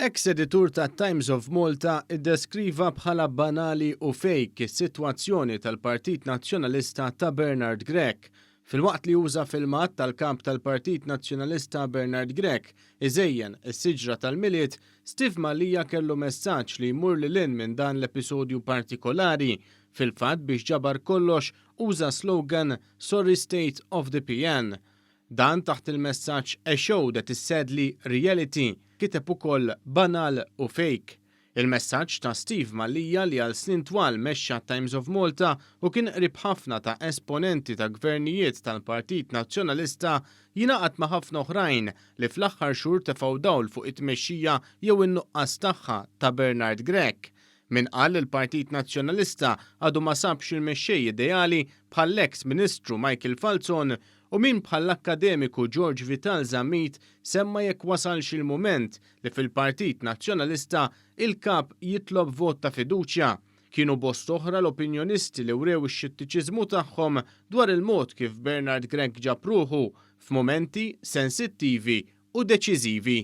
Eks editur ta' Times of Malta iddeskriva bħala banali u fake is-sitwazzjoni tal-Partit Nazzjonalista ta' Bernard Grech. Filwaqt li uża filmat tal-Kap tal-Partit Nazzjonalista Bernard Grech iżejjen is-siġra tal-Milied, Steve Mallia kellu messaġġ li jmur lil hinn minn dan l-episodju partikolari. Fil-fatt biex ġabar kollox uża slogan Sorry State of the PN. Dan taħt il-messaġġ A show that is sadly reality, kiteb ukoll banal u fake. Il-messaġġ ta' Steve Mallia li għal snin twal mexxa Times of Malta u kien qrib ħafna ta' esponenti ta' gvernijiet tal-Partit Nazzjonalista jingħaqad ma' ħafna oħrajn li fl-aħħar xhur tefgħu dawl fuq it-tmexxija jew in-nuqqas tagħha ta' Bernard Grech. Min qal li l-Partit Nazzjonalista għadu ma sabx il-mexxej ideali bħall-eks Ministru Michael Falzon u min bħall-akkademiku George Vital Zammit semma jekk wasalx il-mument li fil-Partit Nazzjonalista il-Kap jitlob vot ta' fiduċja. Kienu bost oħra l-opinjonisti li wrew ix-xettiċiżmu tagħhom dwar il-mod kif Bernard Grech ġab ruħu f'mumenti sensittivi u deċiżivi.